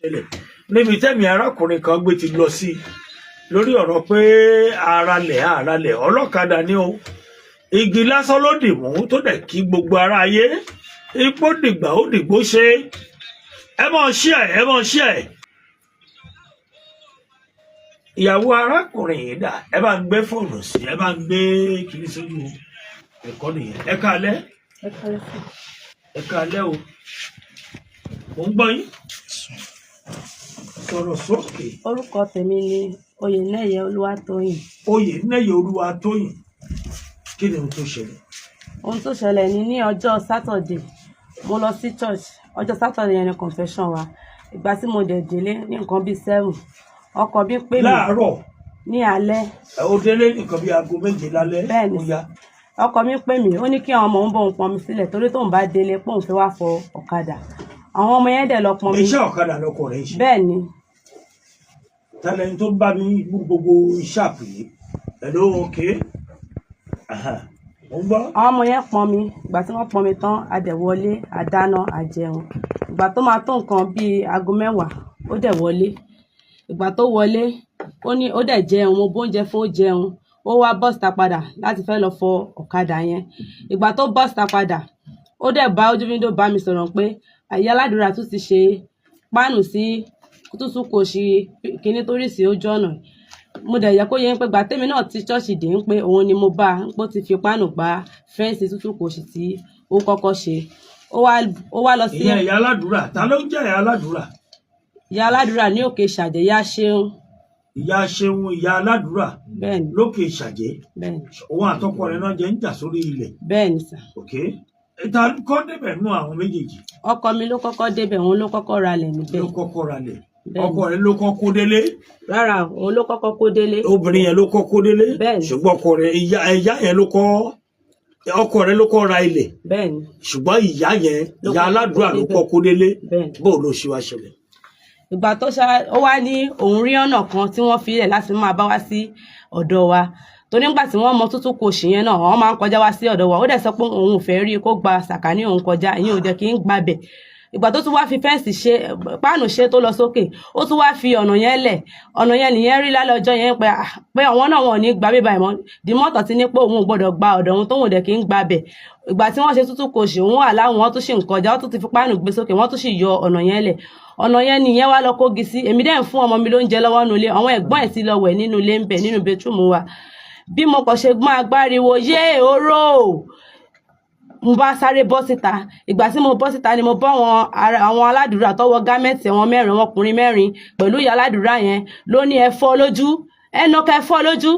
Ṣẹlẹ̀ níbi tẹ́mi arákùnrin kan gbé ti lọ sí lórí ọ̀rọ̀ pé aralẹ̀ aralẹ̀ ọlọ́kadà ni o, igi lásán ló dì mú tó dẹ̀ kí gbogbo ara ayé ipò dìgbà ó dìgbò ṣe. Ẹ mọ̀ ṣí ẹ, ẹ mọ̀ ṣí ẹ. Ìyàwó arákùnrin yìí dà? Ẹ bá ń gbé fóònù sí, ẹ bá ń gbé kiri sójú ẹ̀kọ́ nìyẹn. Ẹ káalẹ́. Ẹ kálẹ́ sir. Ẹ káalẹ́ o, mò ń gbọ́ yín, sọ̀rọ̀ sókè. Orúkọ tèmi ni Oyènẹ́yẹ Olúwatóyìn. Oyènẹ́yẹ Olúwatóyìn, kí ni ohun tó ṣẹlẹ̀? Ohun tó ṣẹlẹ̀ ní ọjọ́ Saturday, mo lọ sí church. Ọjọ́ Saturday yẹn ni confession wa. Ìgbà tí mo dẹ̀ délé ní nǹkan bíi 7, ọkọ mi pè mí. Láàárọ̀? Ní alẹ́. Ó délé nǹkan bíi aago 7 lálẹ́? Bẹ́ẹ̀ni. Ó yá. Ọkọ mi pè mí, ó ní kí àwọn ọmọ òun bóun pọn mi sílẹ̀ torí tóun bá délé pé òun fẹ́ wá fọ ọ̀kadà. Àwọn ọmọ yẹn dẹ̀ lọ pọn mi. Iṣẹ́ ọ̀kadà lọkọ rẹ̀ ń ṣe? Bẹ́ẹ̀ ni. Tẹ́lẹ̀ tó ń bá mi mú gbogbo iṣẹ́ àpò yìí ẹ̀ló òkè, mo ń gbọ́. Àwọn ọmọ yẹn pọn mi. Ìgbà tí wọ́n pọn mi tán, a dẹ̀ wọlé, a dáná, a jẹun. Ìgbà tó máa tó nǹkan bíi aago 10, ó dẹ̀ wọlé. Ìgbà tó wọlé, ó ní ó dẹ̀ jẹun, mo bóúnjẹ fún, ó jẹun. Ó wá bọ́ síta padà láti fẹ́ lọ fọ ọ̀kadà yẹn. Ìgbà tó bọ́ síta padà, ó dẹ̀ bá ojú window bá mi sọ̀rọ̀ pé àyè aládùúrà tún ti ṣe páànù sí tútù, kò sí kíní tó rí sí ojú ọ̀nà. Mo dẹ̀ yẹ kó yẹ pé gbà tèmi náà ti ṣọ́ọ̀ṣì dé ń pé òun ni mo bá ń pé ó ti fi páànù gbá fence tútù kò sì tí ó kọ́kọ́ ṣe. Ó wá lọ sí. Ìyẹn ìyá aládùúrà, ta ló ń jẹ́ ìyá aládùúrà? Ìyá aládùúrà ní Òkè Ṣàjẹ́, Ìyá Ṣeun. Ìyá Ṣeun, ìyá aládùúrà? Bẹ́ẹ̀ni. Lókè Ìṣàjẹ́? Bẹ́ẹ̀ni. Òun àtọkọ rẹ̀ náà jẹ́ ń jà sórí ilẹ̀? Bẹ́ẹ̀ni sir. Ok, ìta kọ́ débẹ̀ nú àwọn méjèèjì? Ọkọ mi ló kọ́kọ́ débẹ̀, òun ló kọ́kọ́ ralẹ̀ níbẹ̀. Ló kọ́kọ́ ralẹ̀? Bẹ́ẹ̀ni. Ọkọ rẹ̀ ló kọ́ kó délé? Rárá, òun ló kọ́kọ́ kó délé. Obìnrin yẹn ló kọ́ kó délé? Bẹ́ẹ̀ni. Ṣùgbọ́n ọkọ rẹ̀, ìyá yẹn ló kọ́, ọkọ rẹ̀ ló kọ́ ra ilẹ̀? Bẹ́ẹ̀ni. Ṣùgbọ́n ìyá yẹn, ló ìyá kọ́kọ́ aládùúrà kó ló débẹ̀. kọ́ kó délé? Bẹ́ẹ̀ni. Bó ló ṣe wá ṣẹlẹ̀? Ìgbà tó ṣá, ó wá ní òun rí ọ̀nà kan tí wọ́n fi lẹ̀ láti máa bá wá sí ọ̀dọ̀ wa, torí nígbà tí wọ́n mọ tútù kò ṣì yẹn náà, wọ́n máa ń kọjá wá sí ọ̀dọ̀ wa. Ó dẹ̀ sọ pé òun ò fẹ́ rí kó gba sàkání òun kọjá, ìyẹn ò jẹ́ kí n gbabẹ̀. Ìgbà tó tún wá fi fence ṣe, páànù ṣe tó lọ sókè, ó tún wá fi ọ̀nà yẹn lẹ̀. Ọ̀nà yẹn nìyẹn rí lálẹ́ ọjọ́ yẹn pé ah, pé àwọn náà wọn ò ní gba bíbá ìmọ̀ dìmọ́tọ̀ ti ní pé òun ò gbọ́dọ̀ gba ọ̀dọ̀ òun, tóun ò dẹ̀ kí ń gbabẹ̀. Ìgbà tí wọ́n ṣe tútù kò ṣì, òun wà láwọn, wọ́n tún ṣì ń kọjá, wọ́n tún ti fi páànù gbé sókè, wọ́n tún sì yọ ọ̀nà yẹn lẹ̀. Ọ̀nà yẹn nìyẹn wá lọ kógi sí. Èmi dẹ̀ ń fún ọmọ mi lóúnjẹ lọ́wọ́ nínú ilé, àwọn ẹ̀gbọ́n ẹ̀ ti lọ wẹ̀ nínú ilé ń bẹ̀ nínú bedroom wa. Bí mo kàn ṣe máa gbáriwo yé oró, mo bá sáré bọ́ síta. Ìgbà tí mo bọ́ síta ni mo bọ́ àwọn àwọn aládùúrà tọwọ́ garment, àwọn mẹ́rin, àwọn ọkùnrin mẹ́rin pẹ̀lú ìyá aládùúrà yẹn ló ní ẹ fọ́ lójú, ẹ nà ká ẹ fọ́ lójú.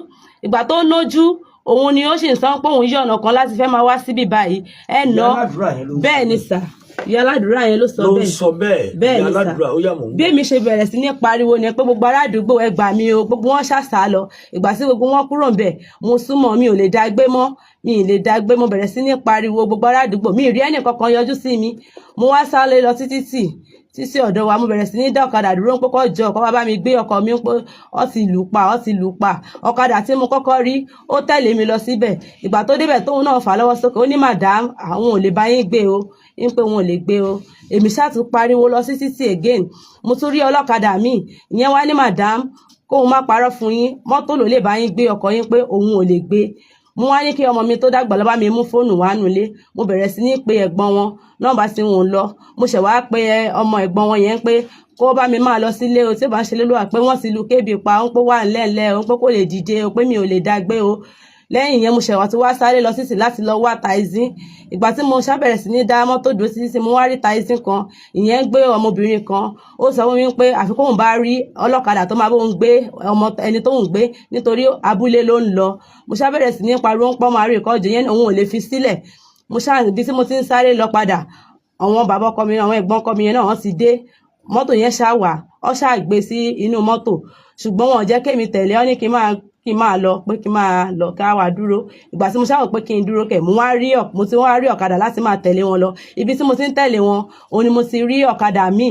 Ìgbà tó nójú, òun ni ó sì ń sọ pé òun yí ọ̀nà kan láti fẹ́ máa wá síbí báyìí, ẹ Ìyá nà. aládùúrà yẹn ló ń sọ Bẹ́ẹ̀ ni bẹ́ẹ̀. Sir, ìyá aládùúrà yẹn ló sọ Ló ń bẹ́ẹ̀. sọ bẹ́ẹ̀? Bẹ́ẹ̀ Ìyá ni sir. aládùúrà, ó yá, mò ń Bí gbọ́. èmi ṣe bẹ̀rẹ̀ sí ní pariwo ni pé gbogbo ará àdúgbò, ẹ gbà mí o. Gbogbo wọn ṣàṣà lọ. Ìgbà tí gbogbo wọn kúrò ń bẹ̀, mo súnmọ́, mi ò lè dá gbé mọ́, mi ì lè dá gbé. Mo bẹ̀rẹ̀ sí ní pariwo gbogbo ará àdúgbò, mi ì rí ẹnì kankan yọjú sí mi. Mo wá sáré lọ títí tì títí ọ̀dọ̀ wa. Mo bẹ̀rẹ̀ sí ní dá ọ̀kadà dúró pé kó jọ kó wá bá mi gbé ọkọ mi, pé ó ti lù pa, ó ti lù pa. Ọ̀kadà tí mo kọ́kọ́ rí, ó tẹ̀lé mi lọ síbẹ̀. Ìgbà tó débẹ̀, tóun náà fà lọ́wọ́ sókè, ó ní madam, àwọn ò lè bá yín gbé o, ń pé wọn ò lè gbé o. Èmi ṣáà tún pariwo lọ sí títì again. Mo tún rí ọlọ́kadà míì, ìyẹn wá ní madam, kóun má parọ́ fún yín, mọ́tò ló lè bá yín gbé ọkọ yín, pé òun ò lè gbé. Mo wá ní kí ọmọ mi tó dàgbà lọ bá mi mú fóònù wá nulẹ̀. Mo bẹ̀rẹ̀ sí ní pe ẹ̀gbọ́n wọn, nọ́mbà tí wọn ò lọ. Mo ṣẹ̀ wá pe ọmọ ẹ̀gbọ́n wọn yẹn pé kó bá mi máa lọ sílé o, tí ó bá ń ṣe lélúwà pé wọ́n ti lu kébì pa, ń pé wà ńlẹ̀ńlẹ̀ o, ń pé kò lè dìde o, pé mi ò lè dá gbé o. Lẹ́yìn yẹn, mo ṣẹ̀ wá tí wá sáré lọ sísì láti lọ wá taxi. Ìgbà tí mo ṣàbẹ̀rẹ̀ sí ní dá mọ́tò dúró sí títì, mo wá rí taxi kan, ìyẹn ń gbé ọmọbìnrin kan. Ó sọ fún mi pé àfi kóun bá rí ọlọ́kadà tó máa bóun gbé ọmọ ẹni tó ń gbé, nítorí abúlé ló ń lọ. Mo ṣàbẹ̀rẹ̀ sí ní pariwo ń pọ́n máa rí ìkọ́jọ yẹn, òun ò lè fi sílẹ̀. Mo ṣáà ibi tí mo ti ń sáré lọ padà, àwọn bàbá ọkọ mi, àwọn ẹ̀gbọ́n ọkọ mi yẹn náà, wọ́n ti dé. Mọ́tò yẹn ṣáà wà, ó ṣáà gbé sí inú mọ́tò, ṣùgbọ́n wọn ò jẹ́ kémi tẹ̀lé ọ ní kí n máa lọ, pé kí n máa lọ, ká wá dúró. Ìgbà tí mo ṣáà wò pé kí n dúró kẹ̀, mo ti wá rí ọ̀kadà láti máa tẹ̀lé wọn lọ. Ibi tí mo ti ń tẹ̀lé wọn, òun ni mo ti rí ọ̀kadà míì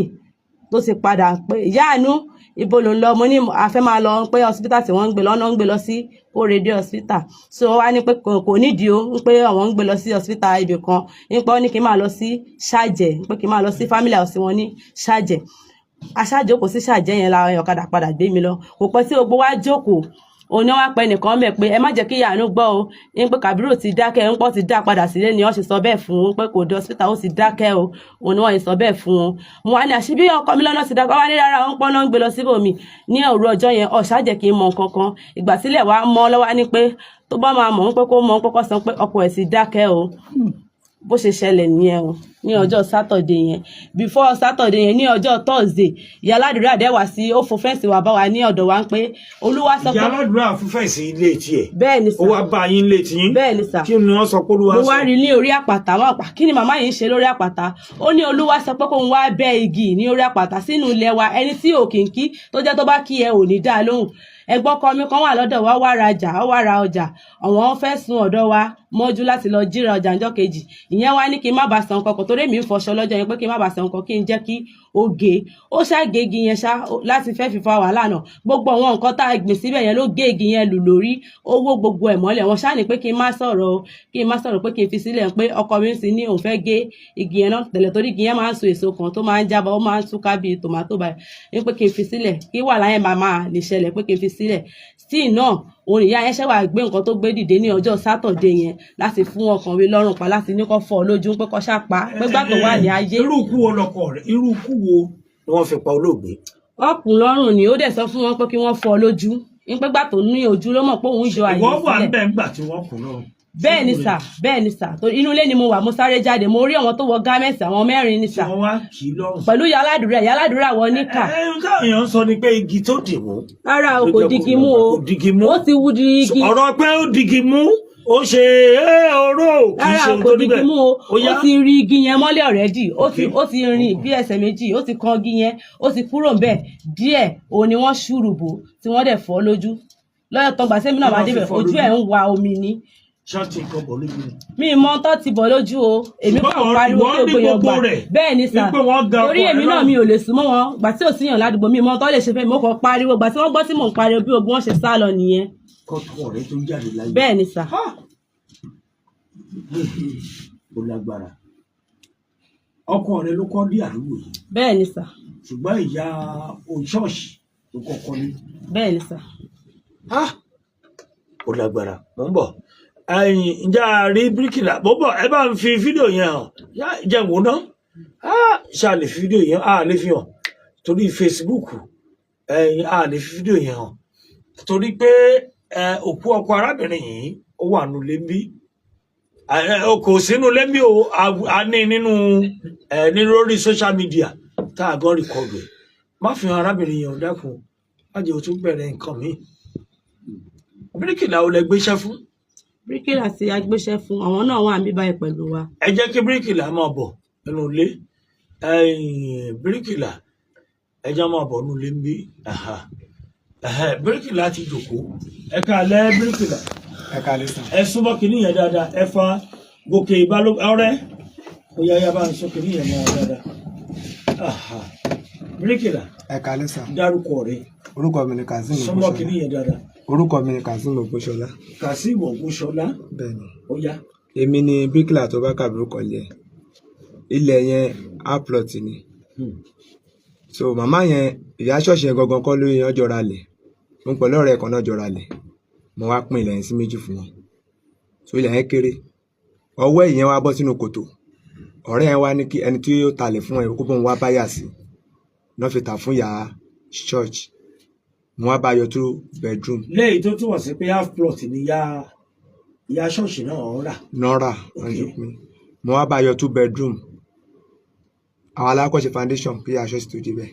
tó ti padà pé, "Ìyá àánú, ibo ló ń lọ?" Mo ní a fẹ́ máa lọ, pé hospital tí wọ́n ń gbé lọ́nà, ń gbé lọ sí Kórèdé Hospital. So wá ní pé kò nídìí o, ń pé àwọn ń gbé lọ sí hospital ibì kan, ń pé ó ní kí n máa lọ sí Ṣàjẹ́, ń pé kí n máa lọ sí family house wọn ní Ṣàjẹ́. Aṣáájókòó sí Ṣàjẹ́ yẹn, la ọ̀kadà padà gbé mi lọ. Kò pẹ́ tí gbogbo wa jókòó, òun ni wọ́n á pẹ́ nìkan mẹ́ pé ẹ má jẹ́ kí ìyàánú gbọ́ o, ní pé Kàbírù ti dákẹ́, ń pọ́ ti dá padà sílé ni wọ́n ṣe sọ bẹ́ẹ̀ fún un pé kò dé hospital, ó ti dákẹ́ o. Òun ni wọ́n ṣe sọ bẹ́ẹ̀ fún un. Mo wá ní àṣìbí ọkọ mi lọ́nà ti dákẹ́. Wọ́n wá ní rárá, ó ń pọ́n náà ń gbé lọ síbòmí ní òru ọjọ́ yẹn. Ọ̀ṣà jẹ́ kí n mọ nǹkan kan. Ìgbà sílẹ̀ wá mọ́ lọ́wọ́ ní pé tó bá máa mọ̀ ń pé kó mọ̀ ń pé kó sọ pé ọkọ ẹ̀ ti dákẹ́ o. Bó ṣe ṣẹlẹ̀ nìyẹn o, ní ọjọ́ Saturday yẹn. Before Saturday yẹn, ní ọjọ́ Thursday, ìyá aládùúrà dẹ̀ wá sí, ó fo fence wá bá wa ní ọ̀dọ̀ wa ń pé Olúwa sọ Ìyá pé aládùúrà fún fence ilé tiẹ̀? Bẹ́ẹ̀ ni Ó sà. wá bá yín ilé tiyín? Bẹ́ẹ̀ ni sà. Kí ni wọ́n sọ pé Olúwa Mo sọ? wá rí ní orí àpáta. Wọn pa kí ni màmá yìí ń ṣe lórí àpáta? Ó ní Olúwa sọ pé kóun wá bẹ́ igi ní orí àpáta sínú ilẹ̀ wa. Ẹni tí ò kì í kí, tó jẹ́ tó bá kí ẹ ò ní dá lóhùn. Ẹ̀gbọ́n kan mi kan wà lọ́dọ̀ wa, wá rajà, ó wá ra ọjà. Àwọn fẹ́ sun ọ̀dọ̀ wa mọ́jú láti lọ jíra ọjà ńjọ́ kejì. Ìyẹn wá ní kí n má bàa san kankan torí èmi ń fọṣọ lọ́jọ́ yẹn, pé kí n má bàa san nǹkan, kí n jẹ́ kí ó gé. Ó ṣàgé igi yẹn ṣá láti fẹ́ fi fa wàhálà náà. Gbogbo àwọn nǹkan tá a gbìn síbẹ̀ yẹn ló gé igi yẹn lù lórí, ó wó gbogbo ẹ̀ mọ́lẹ̀. Wọ́n ṣáà ní pé kí n má sọ̀rọ̀ o, kí n má sọ̀rọ̀, pé kí n fi sílẹ̀, pé ọkọ mi sì ní òun fẹ́ gé igi yẹn náà tẹ̀lẹ̀ torí igi yẹn máa ń so èso kan tó máa ń jábọ́, ó máa ń túká bíi tòmátò báyìí, ní pé kí n fi sílẹ̀, kí wàhálà yẹn máa máa lè ṣẹlẹ̀, pé kí n fi sílẹ̀. Still náà, òun ìyá yẹn ṣẹ̀ wá gbé nǹkan tó gbé dìde ní ọjọ́ Saturday yẹn láti fún ọkùnrin lọ́rùn pa, láti ní kó fọ́ ọ lójú, pé kó ṣàpá, pé gbà tó wà ní ayé. Irú ikú wo lọkọ rẹ̀, irú ikú wo ni wọ́n fi pa olóògbé? Ọkùn lọ́rùn ni. Ó dẹ̀ sọ fún wọn pé kí wọ́n fọ́ ọ lójú, ní pé gbà tó ní ojú ló mọ̀ pé òun yọ àyè Ìwọ wà sílẹ̀. ńbẹ̀ ńgbà tí wọ́n kùn lọ́rùn? Bẹ́ẹ̀ ni sà, bẹ́ẹ̀ ni sà. Torí inú ilé ni mo wà, mo sáré jáde, mo rí àwọn tó wọ garment, àwọn mẹ́rin ni Tí sà. wọ́n wá kì í lọ́rùn? Pẹ̀lú yàládùúrà, yàládùúrà wọ níkà. Ẹ ẹ, táwọn èèyàn ń sọ ni pé igi tó dì mú Rárá o, ló kò jẹ́ digi mú o. Kò digi mú. Ó ti wú di igi. Ọ̀rọ̀ pé ó digi mú, ó ṣe é oró, kì í Rárá, ṣe ohun kò tó digi níbẹ̀. mú o. Ó yá. Ó ti rí igi yẹn mọ́lẹ̀ already. Ó ti Okay. ó ti rìn bí ẹsẹ̀ méjì, ó ti kan igi yẹn, ó ti kúrò ńbẹ̀ díẹ̀. Òun ni wọ́n ṣùrùbò tí wọ́n dẹ̀ fọ́ lójú lọ́yọ̀ tó gbà sẹ́mi náà Kí máa wọ́n fi débẹ̀ fọ́ ojú lójú? ẹ̀ ń wa omi ni. Ṣáàtì nǹkan bọ̀ lójú ni. Mi mọ tó ti bọ̀ lójú o. Èmi Ṣùgbọ́n kàn pariwo ìwọ kí rí gbogbo èèyàn gbogbo gbà. rẹ̀. Bẹ́ẹ̀ ni sà. Wípé wọ́n ga Torí ọkọ èmi rẹ̀ náà lọ́rùn. mi ò lè sún mọ́ wọn gbà tí ò síyàn ládùúgbò. Mi mọ tó lè ṣe fẹ́ mi. Mo kàn pariwo gbà tí wọ́n gbọ́ tí mò ń pariwo, bí ogun wọn ṣe sá lọ nìyẹn. Kọ́tọ̀ rẹ̀ tó jáde láyé. Bẹ́ẹ̀ ni sà. Ha! Ó lágbára. Ọkọ rẹ̀ ló kọ́ dé àdúgbò yìí? Bẹ́ẹ̀ ni sà. Ṣùgbọ́n ìyá oṣọ́ọ̀ṣì ló kọ́kọ́ ní. Bẹ́ẹ̀ ni sà. Ha! Ó lágbára. Mò ń bọ̀. Ẹ̀yin, ǹjẹ́ a rí bíríkìlà? Mò ń bọ̀. Ẹ bá ń fi fídíò yẹn hàn. Yá, jẹ́ n wò ná. Ṣá lè fi fídíò yẹn? A lè fi hàn torí Facebook. Ẹ̀yin, a lè fi fídíò yẹn hàn torí pé ẹ, òkú ọkọ arábìnrin yìí ó wà nulẹ̀ ń bí. Ẹ, kò sínú lẹ́mí o. A ní nínú ẹ ní lórí social media tá a gan record ẹ̀. Má fi hàn arábìnrin yẹn o, dákun, má jẹ́ o tún bẹ̀rẹ̀ nǹkan míì. Bíríkìlà ò lẹ gbéṣẹ́ fún? Bíríkìlà tí a gbéṣẹ́ fún, àwọn náà wà níbí báyìí pẹ̀lú wa. Ẹ jẹ́ kí bíríkìlà máa bọ̀ nínú ilé. Ẹ̀yìn, bíríkìlà, ẹ jẹ́ máa bọ̀ nínú ilé ń bí. Aha. Ẹ̀hẹ́, bíríkìlà ti jòkó. Ẹ káalẹ́, bíríkìlà. Ẹ káalẹ́ sà. Ẹ súnmọ́ kìíní yẹn dáadáa. Ẹ fa gòkè ìbálò ọ̀rẹ́. Ó yá, yá, bá ń sọ kìíní yẹn mọ́ dáadáa. Aha. Bíríkìlà. Ẹ káalẹ́ sà. Dárúkọ rẹ. Orúkọ mi ni Kazeem Súnmọ́ Ògúnṣọlá. kìíní yẹn dáadáa. Orúkọ mi ni Kazeem Ògúnṣọlá. Kazeem Ògúnṣọlá. Bẹ́ẹ̀ni. Ó yá. Èmi ni bíríkìlà tó bá Kàbírù kọ́lé ẹ̀. Ilẹ̀ yẹn, half plot ni. So màmá yẹn, ìyá ṣọ́ọ̀ṣì yẹn gangan kọ́ ló yan jọra lẹ̀. Mo pẹ̀lú ọ̀rẹ́ kan náà jọra lẹ̀. Mo wá pín ilẹ̀ yẹn sí méjì fún wọn. So ilẹ̀ yẹn kéré. Ọwọ́ ìyẹn wá bọ́ sínú kòtò. Ọ̀rẹ́ yẹn wá ní kí ẹni tí ó talẹ̀ fún ẹ kó bóun wá báyà sí. Náà fi tà fún ìyá church. Mo wá bá yọ two bedroom. Lẹ́yìn tó túmọ̀ sí pé half plot ni ìyá ṣọ́ọ̀ṣì náà ń rà. Nọ́ra. Mo wá bá yọ two bedroom. Àwọn alákọ̀ọ́ṣe foundation kí ìyá ṣọ́ọ̀ṣì tó débẹ̀.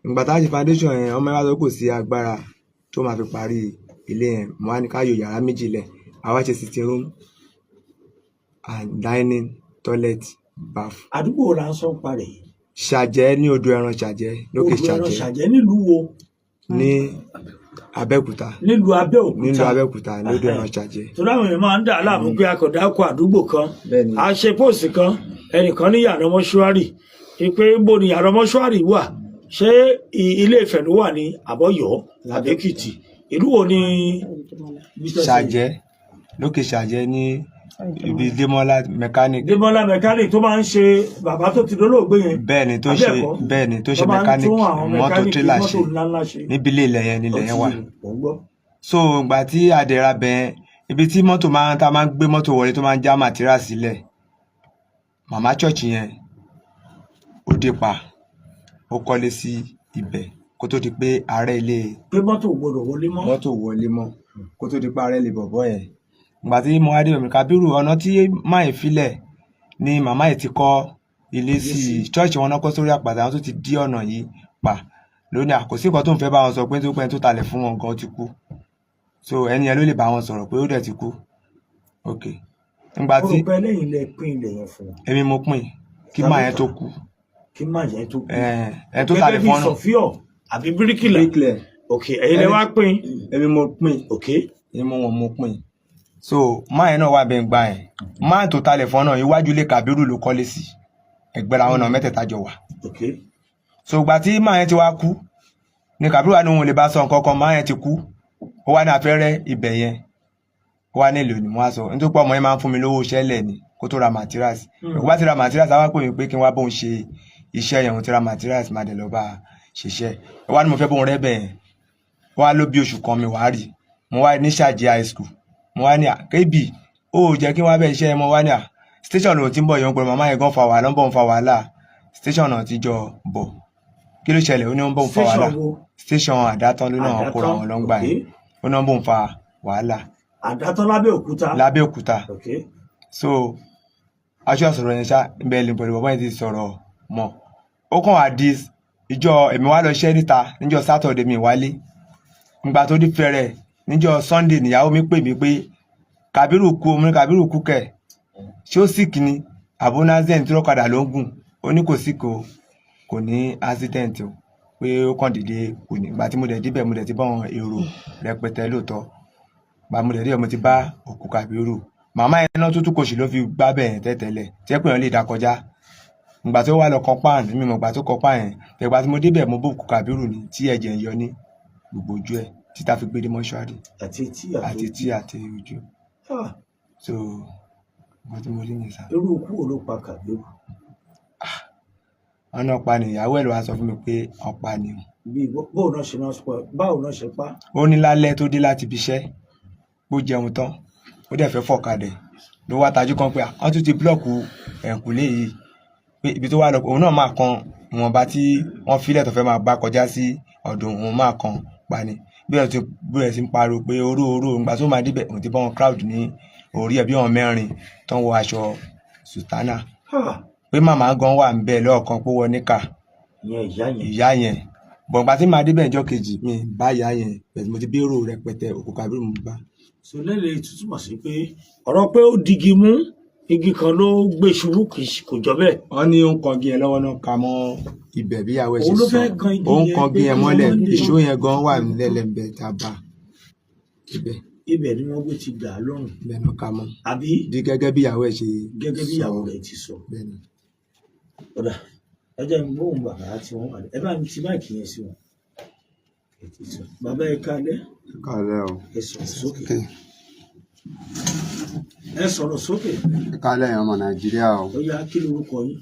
Ìgbà tá a ṣe foundation yẹn, ọmọ yẹn wá sọ pé kò sí agbára tó máa fi parí ilé yẹn. Mo wá ní ká yọ yàrá méjì lẹ̀. A wá ṣe sitting room and dining, toilet, bath. Àdúgbò wo la ń sọ ń parẹ̀ yìí? Ṣàjẹ́, ní odò ẹran Ṣàjẹ́, lókè. Odò ẹran. Ṣàjẹ́. Ṣàjẹ́ nílùú wo? Ní Abẹ́òkúta. Nílùú Abẹ́òkúta. Nílùú Abẹ́òkúta, ní odò ẹran Ṣàjẹ́. Torí àwọn èèyàn máa ń dà á láàmú pé akọ̀dá kọ àdúgbò kan. Bẹ́ẹ̀ni. A ṣe post kan, ẹnìkan ní yàrá mọ́ṣúárì, pé bó ni yàrá mọ́ṣúárì wà? Ṣé Ilé Ifẹ̀ ló wà ní àbọ̀yọ́ àbẹ́kìtì? Ìlú wo ni? Ṣàjẹ́, lókè Ṣàjẹ́ ní Ibi Démọ́lá mechanic. Démọ́lá mechanic tó máa ń ṣe, bàbá tó ti dolóògbé yẹn. Bẹ́ẹ̀ ni, tó Àbí ṣe ẹ̀kọ́? Bẹ́ẹ̀ ni, tó ṣe Tó máa ń mechanic tún àwọn mọ́tò mechanic tírélà mọ́tò ṣe ńláńlá ṣe. Níbi ilé ilẹ̀ yẹn nílẹ̀ Ó yẹn ti wà. yé mi, mò ń gbọ́. So ìgbà tí àdẹ̀ra bẹ̀, ibi tí mọ́tò máa ń tá máa ń gbé mọ́tò wọlé, tó máa ń já material sílẹ̀, màmá church yẹn ó dé pa, ó kọ́lé sí ibẹ̀ kó tó di pé ààrẹ ilé Pé mọ́tò ò gbọdọ̀ wọlé mọ́. Mọ́tò wọlé mọ́ kó tó di pé ààrẹ lè bọ̀bọ́ yẹn. Ìgbà tí mo wá dé omi Kábírù, ọ̀nà tí máì filẹ̀ ni màmá yìí ti kọ́ ilé sí i. Church wọn náà kọ́ sórí àpáta, àwọn tó ti dí ọ̀nà yìí pa lónìí. Àkòsí nǹkan tó ń fẹ́ bá wọn sọ pé tó pẹ́ tó talẹ̀ fún wọn gan, ó ti kú. So ẹni yẹn ló lè bá wọn sọ̀rọ̀ pé ó dẹ̀ ti kú. Ok, nígbà Mo tí rò pé lẹ́yìn lẹ pín ilẹ̀ yẹn fún wọn. Èmi mo pín kí máa yẹn tó kú. Kí má yẹn tó kú. Ẹ tó talẹ̀ Gẹ́gẹ́ bí fún ọ náà. Sọfíọ̀ àbí bíríkìlà? Bíríkìlà. Ok, ẹ̀yin lẹ wá pín. Èmi mo pín. Ok. Èmi wọn mo pín. So máa yẹn náà wà bẹ́ẹ̀ gbà yẹn, máa tó talẹ̀ fún ọ náà, iwájú ilé Kàbírù ló kọ́lé sí, ẹgbẹ́ra àwọn náà mẹ́tẹ̀ẹ̀ta jọ wà. Ok. So ìgbà tí máa yẹn ti wá kú ni Kàbírù wà ní òun lè bá sọ nǹkan kan. Máa yẹn ti kú, ó wá ní afẹ́rẹ́ ibẹ̀ yẹn, ó wá nílò ní mo wá sọ nítorí pé ọmọ yẹn máa ń fún mi lówó iṣẹ́ lẹ̀ ni kó tó ra materials. Kó bá ti ra materials, á wá pè mí pé kí n wá bóun ṣe iṣẹ́ yẹn. Òun ti ra materials, máa dẹ̀ lọ bá a ṣiṣẹ́. Ó wá ní mo fẹ́ bóun rẹ́ bẹ̀ yẹn. Ó wá ló bí oṣù kan mi wàá rí. Mo wá ní Ṣàjì High School, mo wá ní à kébì ó jẹ́ kí n wá bẹ̀ iṣẹ́ yẹn. Mo wá ní à station lòun ti ń bọ̀ yẹn pẹ̀lú màmá yẹn gan fa wàhálà, ń bọ̀ ń fa wàhálà. Station náà ti jọ bọ̀, kí ló ṣẹlẹ̀? Ó ní ó ń bọ̀ ń fa wàhálà. Station wo? Station Àdátán ló náà kóra wọn lọ́ngbà yẹn. Ó náà ń bọ̀ ń fa wàhálà. Àdátán lábẹ́òkúta. Lábẹ́òkúta. Ok. So aṣọ àsọ̀rọ̀ yẹn ṣá ibẹ̀ lè pẹ̀lú bàbá yẹn ti sọ̀rọ̀ mọ́. Ó kàn wá di ìjọ èmi wá lọ ṣẹ́ níta níjọ́ Saturday, mi wálé. Ìgbà tó di fẹ̀rẹ̀ níjọ́ Sunday, níyàwó mi pè mí pé Kàbírù kú. Omi Kàbírù kú kẹ̀, ṣé ó sick ni àbó ní accident tí ọ̀kadà ló ń gùn? Ó ní kò sick o, kò ní accident o, pé ó kàn dédé kú ni. Ìgbà tí mo dẹ̀ débẹ̀, mo dẹ̀ ti bá àwọn èrò rẹpẹtẹ lóòótọ́. Ìgbà mo dẹ̀ débẹ̀, mo ti bá òkú Kàbírù. Màmá yẹn náà tútù kò sì ló fi gbá bẹ̀ yẹn tẹ́tẹ́lẹ̀ tí ẹ pé èèyàn lè dá kọjá. Ìgbà tó wà lọ kan páànù, mi mọ̀ ìgbà tó kan páànù yẹn. Ìgbà tí mo débẹ̀, mo bó òkú Kàbírù ni tí ẹ̀jẹ̀ ń yọ ní gbogbo ojú ẹ̀ títà fi gbé dé mọ́ṣúárì. Àti etí? Àti etí àti ojú. Ah, so nǹkan tí mo rí nìyẹn sá. Irú ikú wo ló pa Kàbírù? Wọn náà pa ni, ìyàwó ẹ̀ ló wá sọ fún mi pé ọ̀pá ni o. Bí bóun náà ṣe náà sọ, báwo náà ṣe pa? Ó ní lálẹ́ tó dé láti ibi iṣẹ́, bó jẹun tán, ó dẹ̀ fẹ́ fọ̀kadà, ló wá tajú kan pé wọ́n tún ti block ẹ̀ǹkùlé yìí, pé ibi tó wà lọ, òun náà máa kan ìwọ̀nba tí wọ́n filẹ̀ tó fẹ́ máa bá kọjá sí ọ̀dọ̀ òun, máa kan pa ni. Bí ẹ̀ ti bẹ̀rẹ̀ sí ń pariwo pé oró oró. Ìgbà tó máa débẹ̀, òun ti bá wọn crowd ní orí ẹ̀ bí wọn mẹ́rin tó ń wọ aṣọ sùtánà, pé màmá gan wà ń bẹ̀ lọ́ọ̀kan, pé wọ́n níkà. Ìyẹn ìyá yẹn? Ìyá yẹn bọ̀ǹgbà tí màá débẹ̀ ìjọ́ kejì, mi bá ìyá yẹn bẹ̀rẹ̀, mo ti bérò rẹpẹtẹ, òkú Kabiru mo bá. So lẹ́lẹ̀ túmọ̀ sí pé ọ̀rọ̀ pé ó digi mú igi kan ló gbé ṣubú, kì í kò jọ bẹ́ẹ̀. Wọ́n ní ó ń kan igi yẹn lọ́wọ́ náà ka mọ́ ibẹ̀ bí ìyàwó ẹ̀ ṣe Òun ló sọ. fẹ́ kan igi Ó ń yẹn kan pé igi yẹn kí mọ́lẹ̀. wọ́n lè- Ìṣó yẹn gan wà nílẹ̀ ńbẹ̀ tá a bá ibẹ̀. Ibẹ̀ ni wọ́n gbé ti gbà á lọ́rùn. Ibẹ̀ náà ka mọ́. Àbí? Di gẹ́gẹ́ bí ìyàwó ẹ̀ ṣe Gẹ́gẹ́ bí sọ. ìyàwó rẹ̀ ti sọ. Bẹ́ẹ̀ ni. Ọ̀dà, ẹ jẹ́ n gbóhùn bàbá tí wọ́n wà. Ẹ bá mi ti mic yẹn sí wọn. Ẹ ti sọ. Bàbá, ẹ káalẹ́. Káalẹ́ o. Ẹ sọ̀rọ̀ sókè. Ẹ sọ̀rọ̀ sókè. Káalẹ́ yẹn, ọmọ Nàìjíríà o. Ó yá, kí lorúkọ yín?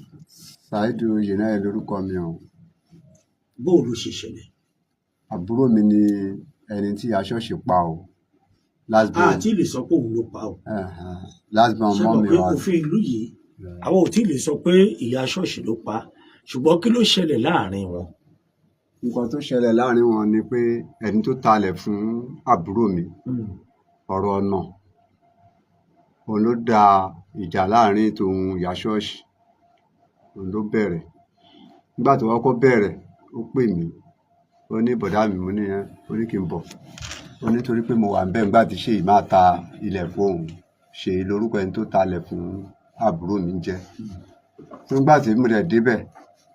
Ṣáídù Oyènáyè lórúkọ mi o. Bóò ló ṣe ṣẹlẹ̀? Àbúrò mi ni ẹni tí aṣọ́ọ̀ṣì pa o. Last born. Àti lè sọ pé òun ló pa o. Last born Ṣé mọ́ mọ̀ mi pé wá. òfin ìlú yìí, àwọn ò tí ì lè sọ pé ìyá ṣọ́ọ̀ṣì ló pa á. Ṣùgbọ́n kí ló ṣẹlẹ̀ láàrin wọn? Nǹkan tó ṣẹlẹ̀ láàrin wọn ni pé ẹni tó talẹ̀ fún àbúrò mi, ọ̀rọ̀ ọ̀nà òun ló da ìjà láàrin tòun ìyá ṣọ́ọ̀ṣì, òun ló bẹ̀rẹ̀. Nígbà tó kọ́kọ́ bẹ̀rẹ̀, ó pè mí, ó ní bọ̀dá mi, mo ní ẹ́, ó ní kí n bọ̀, ó ní torí pé mo wà níbẹ̀ nígbà tí Ṣèyí máa ta ilẹ̀ fún òun. Ṣèyí lórúkọ ẹni tó talẹ̀ fún àbúrò mi ń jẹ́. Nígbà tí mo dẹ̀ débẹ̀,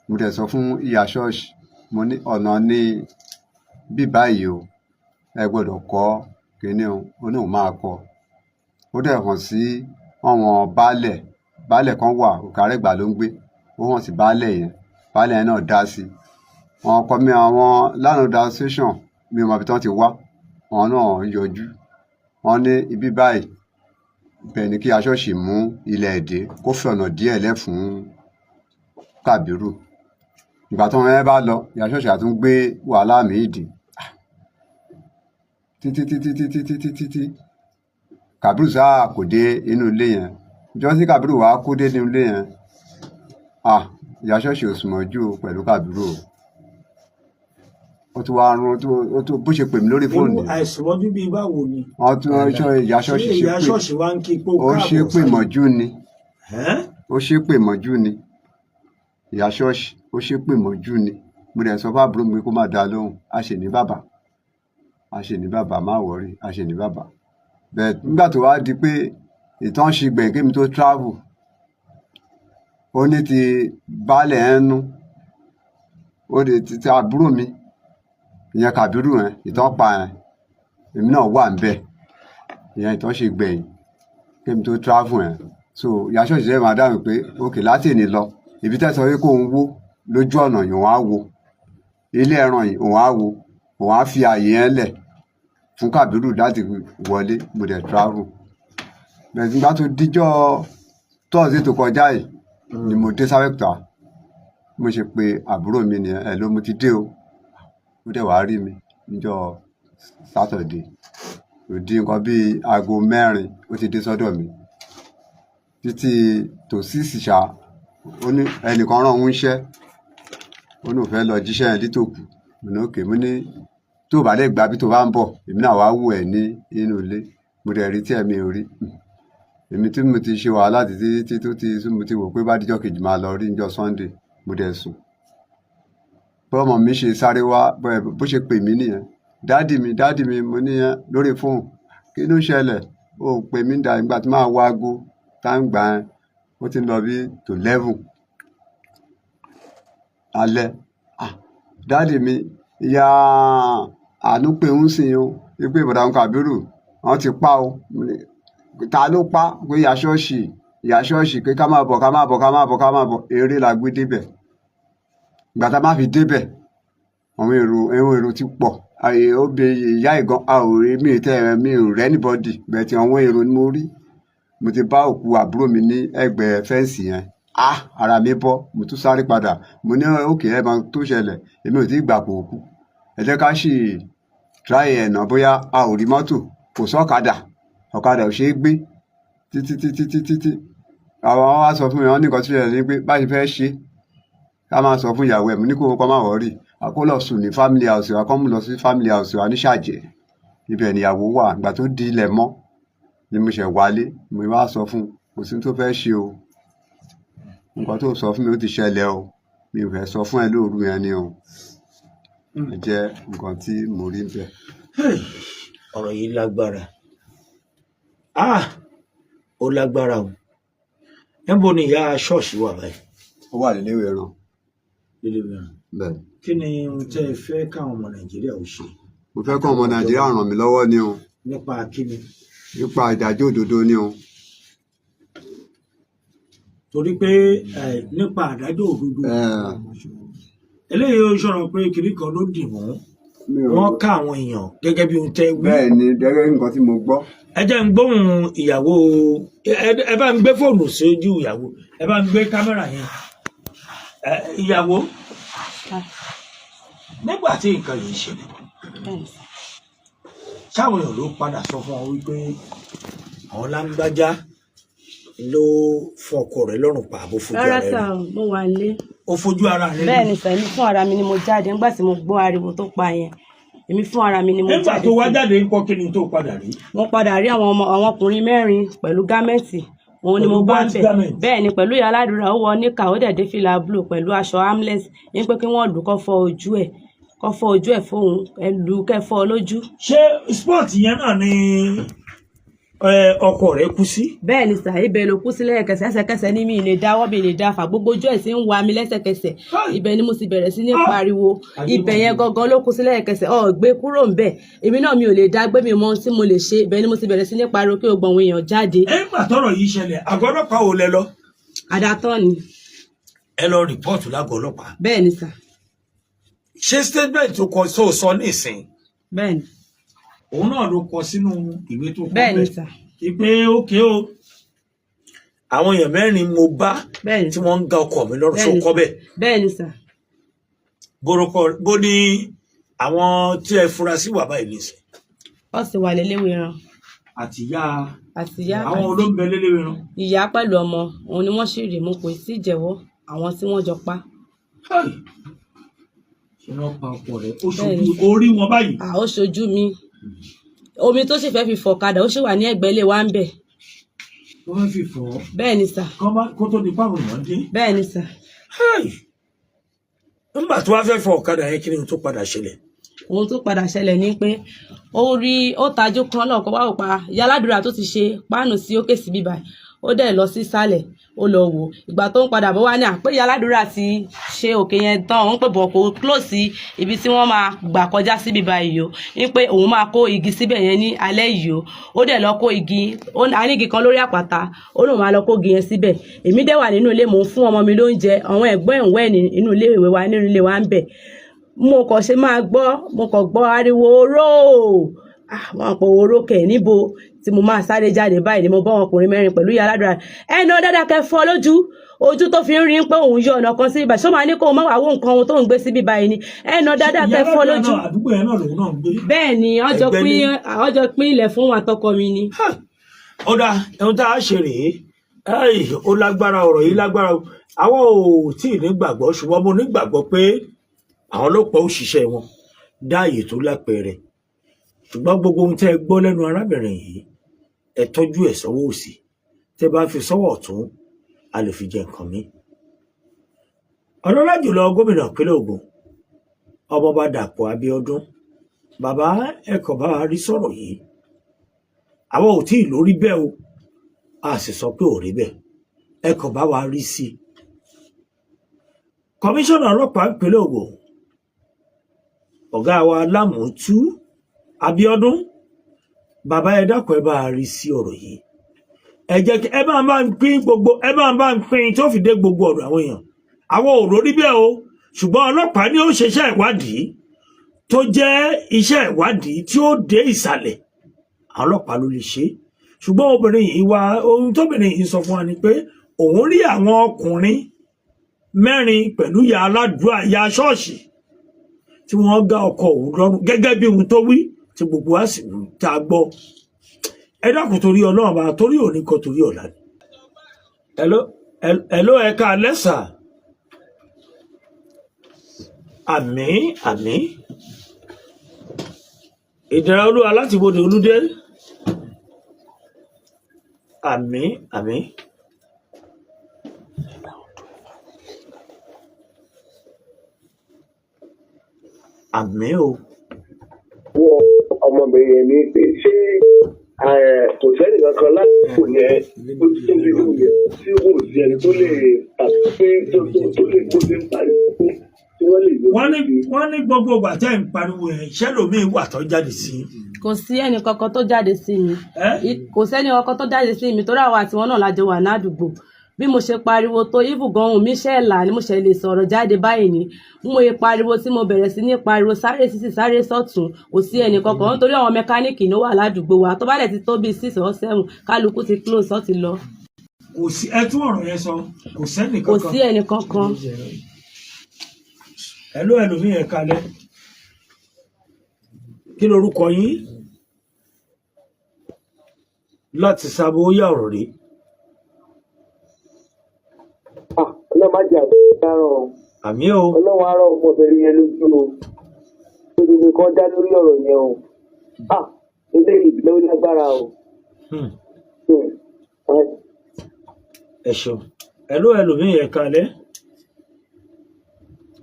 mo dẹ̀ sọ fún ìyá ṣọ́ọ̀ṣì, mo ní ọ̀nà ní bí báyìí o, ẹ gbọ́dọ̀ kọ́ kinní o. Ó ní òun máa kọ́. Ó dẹ̀ hàn sí àwọn baálẹ̀, baálẹ̀ kan wà, Òkè Àrẹ́gbà ló ń gbé. Ó hàn sí baálẹ̀ yẹn, baálẹ̀ yẹn náà dá sí i. Àwọn kọ́ mi, àwọn landlord association, mi ò mọ ibi tí wọ́n ti wá, àwọn náà yọjú. Wọ́n ní ibi báyìí Bẹ́ẹ̀ ni kí aṣọ́ọ̀ṣì mú ilẹ̀ èdè kó fi ọ̀nà díẹ̀ lẹ̀ fún Kàbírù. Ìgbà tó wọn bá lọ, ìyá ṣọ́ọ̀ṣì á tún gbé wàhálà míì dé títí títí títí títí títí Kàbírù sáà kò dé inú ilé yẹn. Ìjọ tí Kàbírù wàá kó dé inú ilé yẹn, ah, ìyá ṣọ́ọ̀ṣì ò sùn mọ́jú o pẹ̀lú Kàbírù o. Ó tún wá rún ó tún bó ṣe pè mí lórí fóònù Irú nìyẹn. àìsùnmọ́jú bíi báwo ni? Wọ́n tún ṣe ìyá Ṣé ṣọ́ọ̀ṣì ìyá ṣépè. ṣọ́ọ̀ṣì wá ń kí pé ó Ó káàbọ̀ ṣépè sáyé? mọ́jú ni. Ẹ́n? Ó ṣépè mọ́jú ni. Ìyá ṣọ́ọ̀ṣì ó ṣépè mọ́jú ni. Mo dẹ̀ sọ fún àbúrò mi pé kó má dá lóhùn. A ṣe ní bàbá, a ṣe ní bàbá, má wọrí, a ṣe ní bàbá. Bẹ́ẹ̀ nígbà tó wá di pé ìtàn ṣe gbẹ̀yìn kémi tó travel, ó ní ti baálẹ̀ ẹ̀ ń nú, ó di ti àbúrò mi ìyẹn Kàbírù yẹn, ìtàn pa yẹn, èmi náà wà ń bẹ̀. Ìyẹn ìtàn ṣe gbẹ̀yìn kémi tó travel yẹn. So ìyá ṣọ́ọ̀ṣì ṣe máa dáhùn pé òkè láti èní lọ, ibi tẹ́ sọ pé kóun wó lójú ọ̀nà yìí, òun á wo ilé ẹran yìí, òun á wo, òun á fi ààyè yẹn lẹ̀ fún Kàbírù láti wọlé. Mo dẹ̀ travel. Bẹ́ẹ̀ nígbà tó díjọ́ Thursday tó kọjá yìí ni mo dé sáwẹ́kúta. Mo ṣe pé àbúrò mi nìyẹn, ẹ̀ ló mo ti dé o. Ó dẹ̀ wá rí mi níjọ́ Saturday. Kò di nǹkan bíi aago 4, ó ti dé sọ́dọ̀ mi. Títí tò síìsì ṣá, ó ní ẹnìkan rán òun iṣẹ́, ó ní òun fẹ́ lọ jíṣẹ́ yẹn lítòkù. Mo ní òkè, mo ní tó bá lè gbà bí tó bá ń bọ̀, èmi náà wá wò ẹ́ ní inú ilé. Mo dẹ̀ rí tí ẹ̀mí ò rí. Èmi tí mo ti ṣe wàhálà títí títí tó ti sún, mo ti wò pé bá díjọ́ kejì máa lọ rí níjọ́ Sunday, mo dẹ̀ sùn. Bí ọmọ mi ṣe sáré wá, bó ṣe pè mí nìyẹn. "Daddy mi, daddy mi." Mo ní yẹn lórí fóònù. "Kí ló ṣẹlẹ̀? Ó pè mí dà." Ìgbà tí màá wá aago tá ń gbà yẹn, ó ti ń lọ bí tó 11 alẹ́. "Ah, daddy mi, ìyá àánú pé ń sìn o, wípé bọ̀dà Kàbírù wọ́n ti pa o." Mo ní, "Ta ló pa?" Pé ìyá ṣọ́ọ̀ṣì, ìyá ṣọ́ọ̀ṣì, pé ká máa bọ̀, ká máa bọ̀, ká máa bọ̀, ká máa bọ̀. Eré la gbé débẹ̀. Ìgbà tá a máa fi débẹ̀, àwọn èrò ti pọ̀. Àyè ó bẹ ìyá ìgan, a ò rí mi tẹ́ mi ò rẹ́ anybody bẹ́ẹ̀ tí àwọn èrò ni mo rí. Mo ti bá òkú àbúrò mi ní ẹ̀gbẹ́ fence yẹn. Ah, ara mi bọ́, mo tún sáré padà. Mo ní òkè, ẹ máa tó ṣẹlẹ̀, èmi ò tí ì gbà pò òkú. Ẹ jẹ́ ká sì try ẹ̀ náà bóyá a ò rí mọ́tò, kò sọ́kadà, ọ̀kadà ò ṣeé gbé títí títí títí tí. Àwọn wá sọ fún mi, wọ́n ní nǹkan tó ṣẹlẹ̀ ni pé bá ṣe fẹ́ ṣe, ká máa sọ fún ìyàwó ẹ̀. Mo ní kó kọ́ máa worry, kó lọ sùn ní family house wa, kó mú lọ sí family house wa ní Ṣàjẹ́. Ibẹ̀ níyàwó wà. Ìgbà tó di ilẹ̀ mọ́ ni mo ṣẹ̀ wálé. Mo wá sọ fún un, kò sí tó fẹ́ ṣe o. Nǹkan tó sọ fún mi ó ti ṣẹlẹ̀ o. Mi ò fẹ́ sọ fún ẹ lóru yẹn ni o. Ẹ jẹ́ nǹkan tí mo rí bẹ́ẹ̀. Ọ̀rọ̀ yìí lágbára. Ah, ó lágbára o. Níbo ni ìyá ṣọ́ọ̀ṣì wà báyìí? Ó wà nílé ìwé ẹran. Nílé mìíràn. Bẹ́ẹ̀. Kí ni ohun tẹ́ ẹ fẹ́ káwọn ọmọ Nàìjíríà ó ṣe? Mo fẹ́ kọ́ ọmọ Nàìjíríà ràn mí lọ́wọ́ ni o. Nípa kíni? Nípa ìdájọ́ òdodo ni o. Torí pé nípa àdájọ́ òdodo, eléyìí ó sọ̀rọ̀ pé kiri kan ló dì mú. Mi ò Wọ́n ká àwọn èèyàn gẹ́gẹ́ bí ohun tẹ́ wí. Bẹ́ẹ̀ ni, gẹ́gẹ́ nǹkan tí mo gbọ́. Ẹ jẹ́ ń gbóhùn ìyàwó. Ẹ bá ń gbé fóònù sí ojú ìyàwó, ẹ bá ń gbé kámẹ́rà yẹn. Ìyàwó, nígbà tí nǹkan yìí ṣẹlẹ̀, Bẹ́ẹ̀ni sà. sáwọn èèyàn ló padà sọ fún ọ wípé àwọn láńgbájá ló fún ọkọ rẹ̀ lọ́rùn pa, àbò fojú Rárá ara sà rẹ̀? o, mo wà nílé. Ó fojú ara rẹ̀ rí? Bẹ́ẹ̀ ni sà, èmi fún ara mi ni mo jáde nígbà tí mo gbọ́ ariwo tó pa yẹn. Èmi fún ara mi ni mo Nígbà jáde tó wá sí. jáde ńkọ́, kí ni tó padà rí? Mo padà rí àwọn ọmọ, àwọn ọkùnrin mẹ́rin pẹ̀lú garment, òun ni Pẹ̀lú mo bá ń white bẹ̀. garment? Bẹ́ẹ̀ ni, pẹ̀lú ìyá aládùúrà, ó wọ níkà, ó dẹ̀ dé fìlà blue pẹ̀lú aṣọ armless, ní pé kí wọ́n lù kọ́ fọ́ ojú ẹ̀, kọ́ fọ́ ojú ẹ̀ fóun, ẹ lù ú kẹ́ fọ́ ọ lójú. Ṣé spot yẹn náà ni ọkọ rẹ̀ kú sí? Bẹ́ẹ̀ ni sà, ibẹ̀ ló kú sí lẹ́sẹ̀kẹsẹ̀. Ẹsẹ̀kẹsẹ̀ ní mi lè dáwọ́, mi lè dáfà, gbogbo ojú ẹ̀ sì ń wa mi lẹ́sẹ̀kẹsẹ̀. Ibẹ̀ ni mo sì bẹ̀rẹ̀ sí ní pariwo. Ibẹ̀ yẹn gangan ló kú sí lẹ́sẹ̀kẹsẹ̀. Ọ̀ gbé kúrò ńbẹ̀, èmi náà mi ò lè dá gbé, mi mọ ohun tí mo lè ṣe. Ibẹ̀ ni mo sì bẹ̀rẹ̀ sí ní pariwo kí gbogbo àwọn èèyàn jáde. Nígbà tọ́rọ̀ yìí ṣẹlẹ̀, àgọ́ ọlọ́pàá ò lẹ lọ? Àdàtọ̀ ni. Ẹ lọ report lágọ̀ọ́ ọlọ́pàá? Bẹ́ẹ̀ ni sà. Ṣé statement tó kọ tó sọ nísìn, Bẹ́ẹ̀ ni. òun náà ló kọ sínú ìwé tó kọ Bẹ́ẹ̀ ni bẹ́ẹ̀? sà. Ìpè òkè o, àwọn èèyàn mẹ́rin mo bá Bẹ́ẹ̀ni. tí wọ́n ń ga ọkọ mi lọ́rùn. Ṣó Bẹ́ẹ̀ni. kọ́ bẹ́ẹ̀? Bẹ́ẹ̀ni sà. Borúkọ bó ní àwọn tí ẹ fura sí wà báyìí nìsín? Wọ́n sì wà léléwéran. Àtìyá? Àtìyá. Àwọn olóńgbẹ léléwéran? Ìyá pẹ̀lú ọmọ òun ni wọ́n sì rí mú, kò sí jẹ́wọ́ àwọn tí wọ́n jọ pa. Ṣé wọ́n pa ọkọ rẹ̀ ó ṣojú Bẹ́ẹ̀ni. orí wọn báyìí? À, ó ṣojú mi. Omi tó sì fẹ́ fi fọ̀kadà, ó sì wà ní ẹ̀gbẹ́ ilé wa ń bẹ̀. Wọ́n fẹ́ fi fọ́? Bẹ́ẹ̀ni sà. Kó tó di pàwọn èèyàn dé? Bẹ́ẹ̀ni sà. Hey! Nígbà tó wá fẹ́ fọ ọ̀kadà yẹn, kí ni ohun tó padà ṣẹlẹ̀? Ohun tó padà ṣẹlẹ̀ ni pé ó rí, ó tajú kan lọ́kọ̀ wá, ò pa ìyá aládùúrà tó ti ṣe páànù sí òkè sí bíbá, ó dẹ̀ lọ sí ìsàlẹ̀, ó lọ wò. Ìgbà tó ń padà bọ̀ wá ní à pé ìyá aládùúrà ti ṣe òkè yẹn tán, òun pè bọ̀ kó close sí ibi tí wọ́n máa gbà kọjá sí bíbá yìí o, ní pé òun máa kó igi síbẹ̀ yẹn ní alẹ́ yìí o. Ó dẹ̀ lọ kó igi. A ní igi kan lórí àpáta, ó lóun máa lọ kó igi yẹn síbẹ̀. Èmi dẹ̀ wà nínú ilé, mò ń fún ọmọ mi lóúnjẹ, àwọn ẹ̀gbọ́n ẹ̀ ń wẹ̀ nínú ilé ìwé wa, nínú ilé wa ń bẹ̀. Mo kàn ṣe máa gbọ́, mo kàn gbọ́ ariwo oró. Ah, wọn pọ̀ oró kẹ̀ níbo tí mo máa sáré jáde báyìí ni mo bá ọkùnrin mẹ́rin pẹ̀lú ìyá aládùúrà ẹnu dáadáa kẹ́ fọ́ lójú, ojú tó fi ń rí pé òun yọ ọ̀nà kan sí ibà, ṣó máa ní kó o má wàá wó nǹkan ohun tó ń gbé síbí báyìí ni ẹnu dáadáa kẹ́ fọ́ lójú. Náà àdúgbò yẹn náà lòun náà ń gbé? Bẹ́ẹ̀ ni, ọjọ́ Ẹgbẹ́ pín ní. Ọjọ́ pín ilẹ̀ fún wọn àtọkọ mi ni. Ó dá ohun tá a ṣe rèé. Ẹ́ì, ó lágbára, ọ̀rọ̀ yìí lágbára o. Àwọn ò tí ì nígbàgbọ́, ṣùgbọ́n mo nígbàgbọ́ pé àwọn ọlọ́pàá ò ṣiṣẹ́ wọn dáàyè tó lápẹẹrẹ. Ṣùgbọ́n gbogbo ohun tẹ́ ẹ gbọ́ lẹ́nu arábìnrin yìí, ẹ tọ́jú ẹ̀ sọ́wọ́ òsì, tẹ́ bá fi sọ́wọ́ ọ̀tún, a lè fi jẹ nǹkan mi. Ọlọ́lá jùlọ gómìnà ìpínlẹ̀ Ògùn, Ọmọọba Dàpọ̀ Abíọ́dún, bàbá, ẹ kàn bá wa rí sọ̀rọ̀ yìí. Àwọn ò tí ì lórí bẹ́ẹ̀ o, a sì sọ pé ò rí bẹ́ẹ̀. Ẹ kàn bá wa rí sí i. Kọmíṣánná ọlọ́pàá ìpínlẹ̀ Ògùn, ọ̀gá wa Lámùtú Abíọ́dún, bàbá, ẹ dákun, ẹ bá a rí sí ọ̀rọ̀ yìí. Ẹ jẹ́ kí ẹ máa bá ń pín gbogbo, ẹ máa bá ń pín tó fi dé gbogbo ọ̀dọ̀ àwọn èèyàn. Àwọn ò rórí bẹ́ẹ̀ o, ṣùgbọ́n ọlọ́pàá ní ó ṣe iṣẹ́ ìwádìí tó jẹ́ iṣẹ́ ìwádìí tí ó dé ìsàlẹ̀. Àwọn ọlọ́pàá ló lè ṣe é. Ṣùgbọ́n obìnrin yìí wá, ohun tóbìnrin yìí sọ fún wa ni pé òun rí àwọn ọkùnrin mẹ́rin pẹ̀lú ìyá aládùúrà, ìyá ṣọ́ọ̀ṣì, tí wọ́n gá ọkọ òun lọ́rùn gẹ́gẹ́ bí ohun tó wí tí gbogbo wa sì tá a gbọ́. Ẹ dákun, torí Ọlọ́run bá, torí òní kan, torí ọ̀la ni. Hello, hello, ẹ káalẹ́ sà. Àmín, àmín. Ìdára Olúwa láti bodè olúdé. Àmín, àmín. Àmín o. Wọ ọmọbìnrin yẹn ní pé ṣé kò sẹ́ni kankan lásìkò yẹn tó ti tóbi lù yẹn tí kò sí ẹni tó lè tàbí pé tó lè bó ṣe ń pariwo tí wọ́n lè Wọ́n ní yọjú sí. Wọ́n ní gbogbo ìgbà tẹ́ ń pariwo yẹn, ṣẹlòmíín wà tó jáde sí i? Kò sí ẹnì kankan tó jáde sí mi. Ẹ́? Kò sẹ́ni kankan tó jáde sí mi torí àwọn àti wọn náà lájọ wà ládùúgbò. Bí mo ṣe pariwo tó ibù gan, ohùn mi ṣe là ni mo ṣe lè sọ̀rọ̀ jáde báyìí ni mo ṣe pariwo tí mo bẹ̀rẹ̀ sí ní pariwo sáré sísì sáré sọ́tún. Kò sí ẹnì kankan nítorí àwọn mẹkáníìkì ló wà ládùúgbò wa. Tó bá dẹ̀ ti tó bíi 6 or 7, kálukú ti close, ọ́ ti lọ. Kò sí, ẹ tún ọ̀rọ̀ yẹn sọ, kò sẹ́nì Kò kankan. sí ẹnì kankan. Hello, ẹlòmíín, ẹ káalẹ́. Kí lorúkọ yín láti sábò? Ó yà ọ̀rọ̀ rí. Ọlọ́run má jẹ́ àdáràn o. Àmín o. Ọlọ́run á rọ ọmọbìnrin yẹn lójú o, lórí kan dá lórí ọ̀rọ̀ yẹn o. Ah, eléyìí ló lágbára o. Ẹ ṣeun. Hello, ẹlòmíín, ẹ káalẹ́.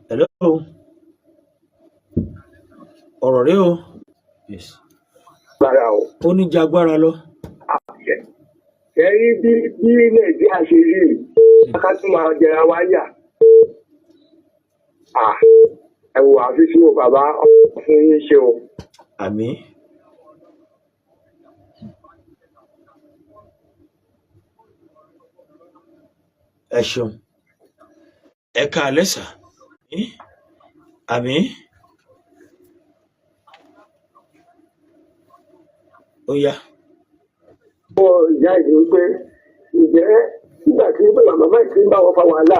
Hello, ọ̀rọ̀ rí o. Yes. Gbára o. Ó ní jagbára lọ. Ẹ rí bí Nàìjíríà ṣe rí yìí, ká tún máa jẹra wá yà. Ah, ẹ wò, àfi sí o, bàbá, fún yín ṣe o. Àmín. Ẹ ṣeun. Ẹ káalẹ́ sà. Àmín. Ó yá. Lọ́wọ́ ìyá yìí wípé ǹjẹ́ nígbà tí màmá yìí ti ń bá wọn fa wàhálà,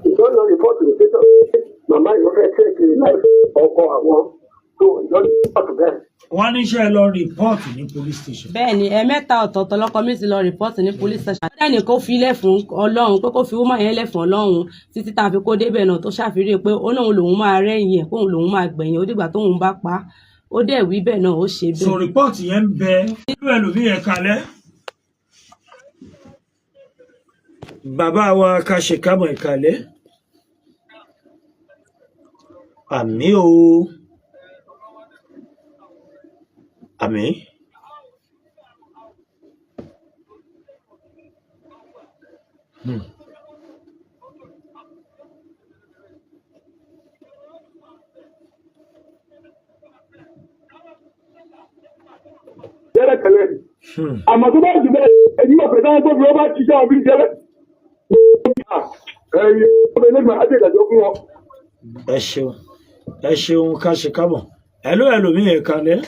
ìjọ lọ report station pé màmá yìí wọ́n fẹ́ take life ọkọ àwọn tó ìjọ report bẹ́ẹ̀. Wọ́n níṣẹ́ lọ report ní police station. Bẹ́ẹ̀ ni, ẹ̀ẹ̀mẹ́ta ọ̀tọ̀ọ̀tọ̀ lọ́kọ mi ti lọ report ní police station. Ó dẹ́ni kó fi ilẹ̀ fún Ọlọ́run, pé kó fi woman yẹn lẹ̀ fún Ọlọ́run títí tá a fi kó débẹ̀ náà, tó ṣàfihàn pé ó náà lòun máa rẹ́yìn ẹ̀, kóun lòun máa gbẹ̀yìn, ó dìgbà tóun bá pa á. Ó dẹ̀ wí bẹ́ẹ̀ náà, ó ṣe So bẹ́ẹ̀. report yẹn ń bẹ nínú ẹlòmíì. Ẹ kalẹ̀, bàbá wa ká ṣe kámọ̀ ìkàlẹ̀. Àmín o, àmín. Tẹ́lẹ̀tẹ́lẹ̀, àmọ́ tó bá jù bẹ́ẹ̀, ẹni yóò fẹ́ sáyẹn tó fi wọ́n bá ṣiṣẹ́ òbí jẹ́lẹ̀. Ẹ̀yin ọmọ ẹlẹ́gbẹ̀ẹ́ á ṣèdájọ́ fún wọn. Ẹ ṣeun, ẹ ṣeun ká ṣe kámọ̀. Hello, ẹlòmíì, ẹ kalẹ̀.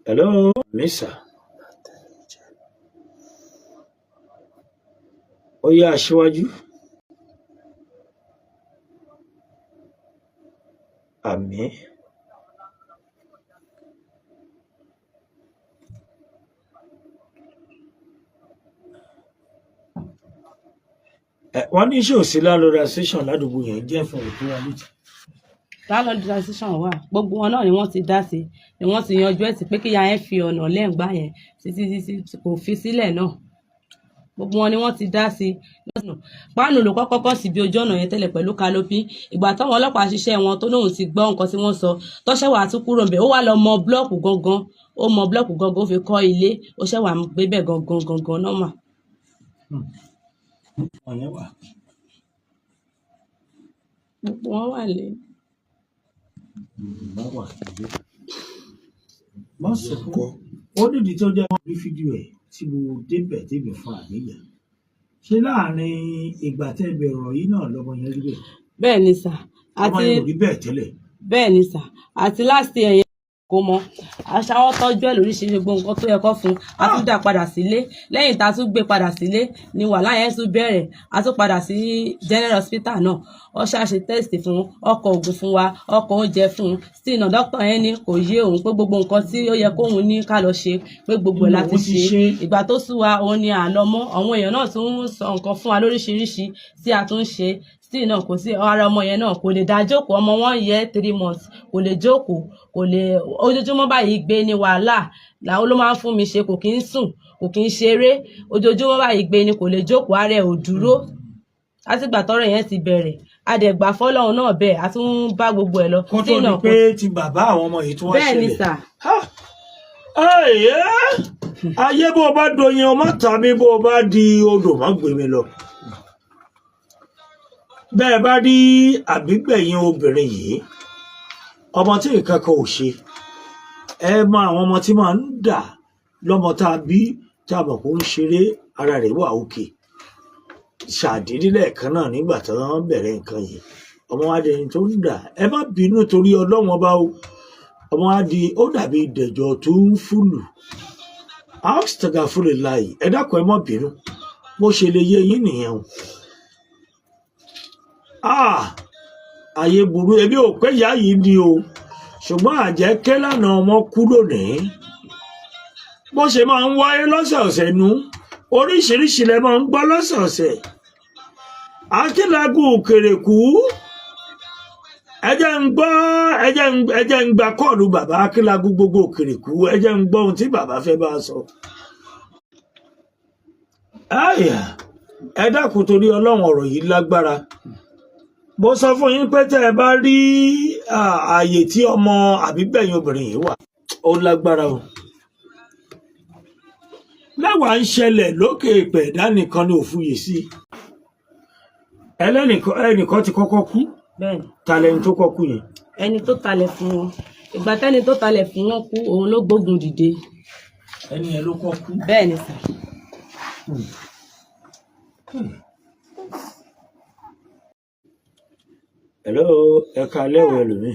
Hello, mísà. Ó yá, aṣíwájú. Àmín. Ẹ wọ́n ní ṣé òsì landlord association ládùúgbò yẹn jẹ́ fún òkú wa létí? Landlord association wà. Gbogbo wọn náà ni wọ́n ti dá sí, ni wọ́n ti yanjú ẹ̀ sí pé kíya yẹn fi ọ̀nà lẹ́ǹgbà yẹn títí títí kò fi sílẹ̀ náà. Gbogbo wọn ni wọ́n ti dá sí. Páànù ló kọ́kọ́ kọ́ sí bí ojú ọ̀nà yẹn tẹ́lẹ̀ pẹ̀lú canopy. Ìgbà táwọn ọlọ́pàá ṣiṣẹ́ wọn tó lóun ti gbọ́ nǹkan tí wọ́n sọ, tọ́ṣẹ́ wàá tún kúrò ńbẹ̀, ó wá lọ mọ block gangan, ó mọ block gangan, ó fi kọ́ ilé, ó ṣẹ̀ wà gbé bẹ̀ gangan gangan nọ́mà. Wọn yẹn wà. Gbogbo wọn wà lé. Wọ́n wà nílé. Má sunkún. Ó nídìí tó jẹ́ rí fídíò ẹ̀ tí mo débẹ̀ débẹ̀ fún àníyàn. Ṣé láàrin ìgbà tẹ́ bẹ̀rẹ̀ ọ̀rọ̀ yìí náà lọmọ yẹn rí bẹ́ẹ̀? Bẹ́ẹ̀ ni sà. Ọmọ Àti yẹn ò rí bẹ́ẹ̀ tẹ́lẹ̀. Bẹ́ẹ̀ ni sà, àti last year yẹn kò mọ àṣà wọn tọ́jú ẹ̀ lóríṣiríṣi, gbogbo nǹkan tó yẹ kó fún un, a tún dá padà sílé. Lẹ́yìn tá a tún gbé padà sílé ni wàhálà yẹn tún bẹ̀rẹ̀. A tún padà sí general hospital náà, wọ́n ṣàṣe test fún, ọkọ̀ oògùn fún wa, ọkọ̀ oúnjẹ fún un. Still náà, doctor yẹn ní kò yé òun, pé gbogbo nǹkan tí ó yẹ kóun ní ká lọ ṣe, pé gbogbo ẹ̀ láti Òun ti ṣe. ṣe. Ìgbà tó sú wa, òun ni à lọ mọ́. Àwọn èèyàn náà tún ń sọ nǹkan fún wa lóríṣiríṣi tí a tún ń ṣe. Still náà, kò sí ara ọmọ yẹn náà, kò lè dá jókòó. Ọmọ 1 year 3 months kò lè jókòó, kò lè. Ojoojúmọ́ báyìí gbé ní wàhálà làwọn ló máa ń fún mi ṣe. Kò kí ń sùn, kò kí ń ṣeré. Ojoojúmọ́ báyìí gbé ni, kò lè jókòó, ara ẹ̀ ò dúró. Látìgbà tọ́rọ̀ yẹn ti bẹ̀rẹ̀, a dẹ̀ gbà fọ́lọ́run náà bẹ́ẹ̀, a tún ń bá gbogbo ẹ̀ lọ. Kó tó Still di náà pé ti bàbá àwọn ọmọ yìí tún wá Bẹ́ẹ̀ ni ṣẹlẹ̀. sà. Ha! Ẹ̀yẹ́, ayé, bó o bá doyin ọmọ tàbí bó o bá di odò, má gbé mi lọ. Bẹ́ẹ̀ bá rí àbígbẹ̀yìn obìnrin yìí, ọmọ tí nǹkan kan ò ṣe, ẹ mọ àwọn ọmọ tí máa ń dà lọ́mọ tá a bí, tá a mọ̀ kó ń ṣeré, ara rẹ̀ wà òkè. Ṣàdédé lẹ́ẹ̀kan náà nígbà tí wọ́n bẹ̀rẹ̀ nǹkan yìí, ọmọ wa di ẹni tó ń dà. Ẹ má bínú torí Ọlọ́wọ́n bá o. Ọmọ wa di, ó dàbí dẹ̀jọ́ tó ń fúlù láì. Ẹ dákun, ẹ má bínú, bó ṣe lè yé yín nìyẹn o. Ah, ayé burú. Ebi ò pé ìyá yìí ni o, ṣùgbọ́n àjẹkẹ́ lánàá, ọmọ kú lónìí. Bó ṣe máa ń wáyé lọ́sẹ̀ọ̀sẹ̀ nu, oríṣiríṣi lẹ máa ń gbọ́ lọ́sẹ̀ọ̀sẹ̀. Akínlágùn kèrèkú, ẹ jẹ́ ń gbọ́, ẹ jẹ́ ń gba call bàbá Akínlágùn gbogbo kèrèkú. Ẹ jẹ́ ń gbọ́ ohun tí bàbá fẹ́ bá a sọ. Àyà, ẹ dákun torí Ọlọ́run, ọ̀rọ̀ yìí lágbára. Mo sọ fún yín pé tẹ́ ẹ bá rí ààyè tí ọmọ àbígbẹ̀yìn obìnrin yìí wà, ó lágbára o. Mẹ́wàá ń ṣẹlẹ̀ lókè ìpẹ̀, ẹ̀dá nìkan ni òfuyè sí. Ẹlẹ́nìkan, ẹnìkan ti kọ́kọ́ kú. Bẹ́ẹ̀ni. Talẹ́ni tó kọ́ kú yẹn? Ẹni tó talẹ̀ fún wọn. Ìgbà tẹ́ni tó talẹ̀ fún wọn kú, òun ló gbógun dìde. Ẹni yẹn ló kọ́ kú. Bẹ́ẹ̀ ni sà. Hello, ẹ káalẹ́ o, ẹlòmíì.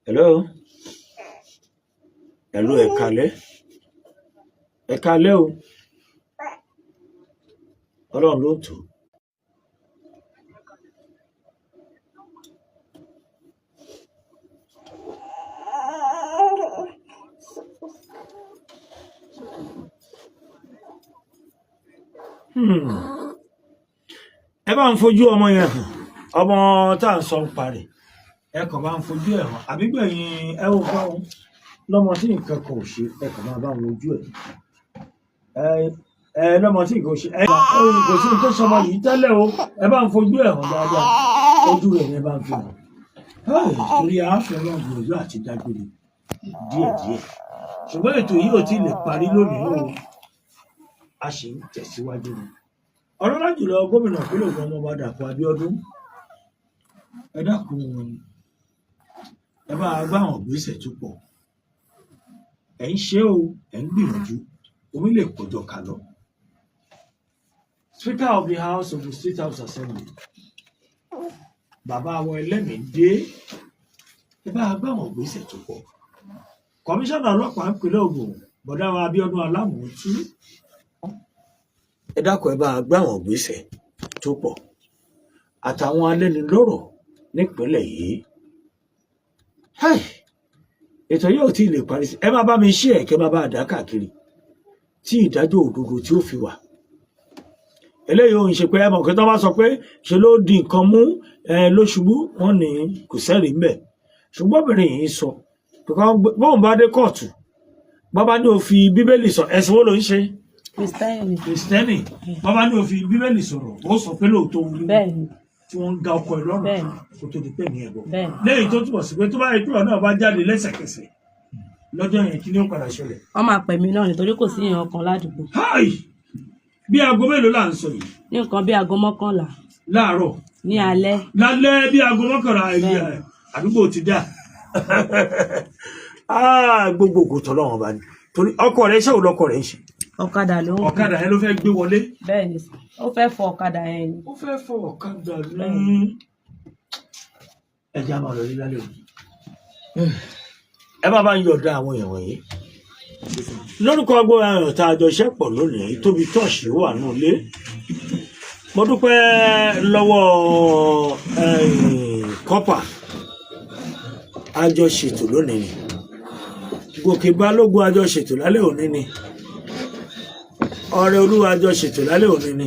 Hello, hello, ẹ káalẹ́. Ẹ káalẹ́ o. Ọlọ́run ló ń tò ó. Ẹ bá ń fojú ọmọ yẹn hàn, ọmọ tá à ń sọ ń parẹ, ẹ kàn bá ń fojú ẹ hàn, àbí gbẹ̀yìn ẹ ò bá wọn lọ́mọ tí nǹkan kan ò ṣe, ẹ kàn máa bá wọn ojú ẹ ẹ lọ́mọ tí nǹkan ò ṣe, ẹ kò sí nǹkan sọmọ yìí tẹ́lẹ̀ o. Ẹ bá ń fojú ẹ hàn dáadáa, ojú rẹ̀ ni ẹ bá ń fi hàn. Torí àáfẹ́ náà gbìyànjú àti dágbére díẹ̀díẹ̀, ṣùgbọ́n ètò yìí ò tí ì lè parí lónìí o, a sì ń tẹ̀síwájú ni. Ọlọ́lá jùlọ gómìnà ìpínlẹ̀ Ògùn, ọmọọba Dàpọ̀ Abíọ́dún, ẹ dákun, ẹ bá a gbá àwọn ìgbésẹ̀ tó pọ̀. Ẹ̀ ń ṣe o, ẹ̀ ń gbìyànjú, omi lè pọ̀jọ kà lọ. Speaker of the House of the State House Assembly, bàbá àwọn ẹlẹ́mìí dé, ẹ bá a gbá àwọn ìgbésẹ̀ tó pọ̀. Kọmíṣánná ọlọ́pàá ìpínlẹ̀ Ògùn, bọ̀dá wa Abíọ́dún Alámùtú, ẹ dákun, ẹ bá a gbá àwọn ìgbésẹ̀ tó pọ̀, àtàwọn alẹ́nulọ́rọ̀ nípínlẹ̀ yìí. Hey! Ètò yóò tí ì lè parí sí. Ẹ má bá mi ṣí ẹ, kẹ má bá a dá káàkiri tí ìdájọ́ òdodo tí ó fi wà. Eléyìí ò ń ṣe pé ẹ mọ̀ pé tó bá sọ pé ṣe ló di nǹkan mú ẹ ló ṣubú, wọn ní kò sẹ́rìí ńbẹ̀, ṣùgbọ́n obìnrin yìí sọ bóun bá dé kóòtù, bàbá ní o fi Bíbélì sọ, ẹ̀sìn wo ló ń ṣe? Kristẹni. Kristẹni. Bàbá ní o fi Bíbélì sọ̀rọ̀, ó sọ pé lóòótọ́ wí Bẹ́ẹ̀ni. tí wọ́n ń ga ọkọ ẹ̀ lọ́rùn Bẹ́ẹ̀ni. kó tó di pé ní ẹ̀bọ̀. Bẹ́ẹ̀ni. Lẹ́yìn tó túbọ̀ sí pé tó bá yẹ kí ọ̀nà náà bá jáde lẹ́sẹ̀kẹsẹ̀ lọ́jọ́ yẹn, kí ni ó padà ṣẹlẹ̀? Wọ́n máa pè mí náà nítorí kò sí èèyàn kan ládùúgbò. Háì! Bí aago mélòó là ń sọ yìí? Ní nǹkan bí aago 11. Láàárọ̀? Ní alẹ́. Lálẹ́, bí aago 11. Bẹ́ẹ̀ni. Àdúgbò ti dá. Ah, gbogbo ògùn tọ́lọ́wọ́n bá ní torí ọkọ rẹ̀, ṣé òun lọkọ rẹ̀ ń ṣe? Ọ̀kadà ló ń gùn. Ọ̀kadà yẹn ló fẹ́ gbé wọlé? Bẹ́ẹ̀ni sir, ó fẹ́ fọ ọ̀kadà yẹn ni. Ó fẹ́ fọ ọ̀kadà ní ẹja máa lọ rí lálẹ́ òní. Ẹ bá bá ń yọ̀ọ̀dá àwọn èèyàn wọ̀nyí lórúkọ agbóra ayọ̀ tá a jọ ṣẹ́ pọ̀ lónìí, tóbi tọ́ọ̀ṣì wà nù lé. Mo dúpẹ́ lọ́wọ́ kọ́pà a jọ ṣètò lónìí ni, Gòkè Balógun, a jọ ṣètò lálẹ́ òní ni, Ọrẹ Olúwa, a jọ ṣètò lálẹ́ òní ni,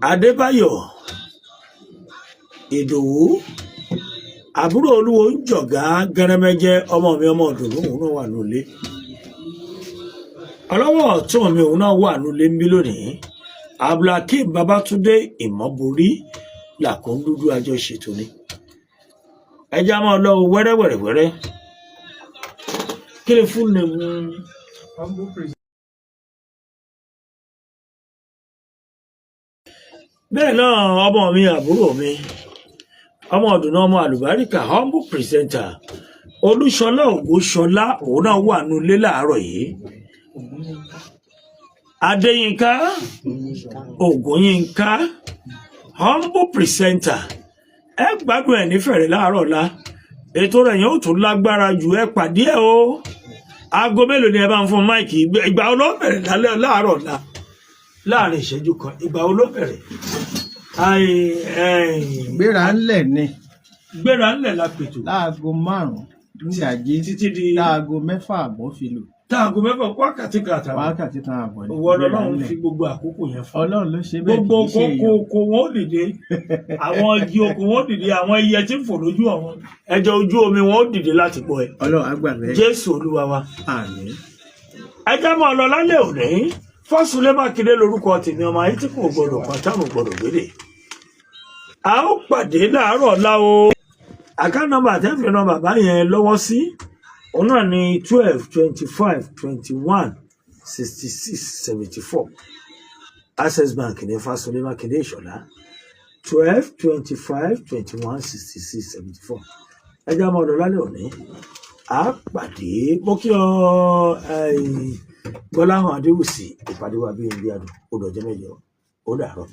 Adébáyọ̀ Ìdòwú, àbúrò olúwo ń jọ̀gá gẹrẹmẹjẹ, ọmọ mi, ọmọ ọdún, òun náà wà nílé. Ọlọ́wọ́ ọ̀tún mi, òun náà wà nílé ń bí lónìí, Abdulhakeem Babatunde Ìmọ̀borí làkúndúdú, àjọ ṣètò ni. Ẹjẹ́ a máa lọ wẹ́rẹ́wẹ̀rẹ́wẹ́rẹ́. Kí ni fún ni mú? Bẹ́ẹ̀ náà, ọmọ mi, àbúrò mi, ọmọ ọdún náà, ọmọ àlùbáríkà, humble presenter Olúṣọlá Ògúnṣọlá, òun náà wà nílé láàárọ̀ yìí. Adéyínká Ògúnyínká, humble presenter, ẹ gbádùn ẹ nífẹ̀ẹ́ láàárọ̀ la. Ètò rẹ̀ yẹn ó tún lágbára jù. Ẹ pàdé ẹ o. Aago mélòó ni ẹ bá ń fún máìkì? Ìgbà wo ló bẹ̀rẹ̀ lálẹ́ láàárọ̀ la? Láàrin ìṣẹ́jú kan, ìgbà wo ló bẹ̀rẹ̀? Gbéra ńlẹ̀ ni. Gbéra ńlẹ̀ la pètò. Láago 5 ní ìdájí. Títí di Láago 6:30 fi lù. Táago 6, wákàtí kan àtàbọ̀. Wákàtí kan àbọ̀ ni. Ìwọ Gbéra Ọlọ́run ńlẹ̀. fi gbogbo àkókò yẹn fún. Ọlọ́run ló ṣe bẹ́ẹ̀, Gbogbo kì í ṣe kókó èèyàn. oko wọn ó dìde, àwọn igi oko wọn ó dìde, àwọn ẹyẹ tí ń fò lójú ọ̀run, ẹja ojú omi wọn ó dìde láti gbọ́ ẹ. Ọlọ́run á gbà bẹ́ẹ̀. Jésù Olúwa wa. Àmín. Ẹjẹ máa lọ lálẹ́ òní. Fásulẹ̀ Mákindé lórúkọ tèmi, ọmọ ayé tí kò gbọdọ̀ pàtàkì gbọdọ̀ gbélé. A ó pàdé láàárọ̀ ọ̀la o. Account number tẹ́fì ran bàbá yẹn lọ́wọ́ sí, òun náà ní 12 25 21 66 74, Access Bank ní Fásulẹ̀ Mákindé Ìṣọ̀lá, 12 25 21 66 74. Ẹjẹ máa lọ lálẹ́ òní, a pàdé. Mo kí ọ, Gbọ́láhàn Adéwùsì. Ìpàdé wa bí omi adùn ó dọjọ́ mẹ́jọ. Ó dàárọ̀.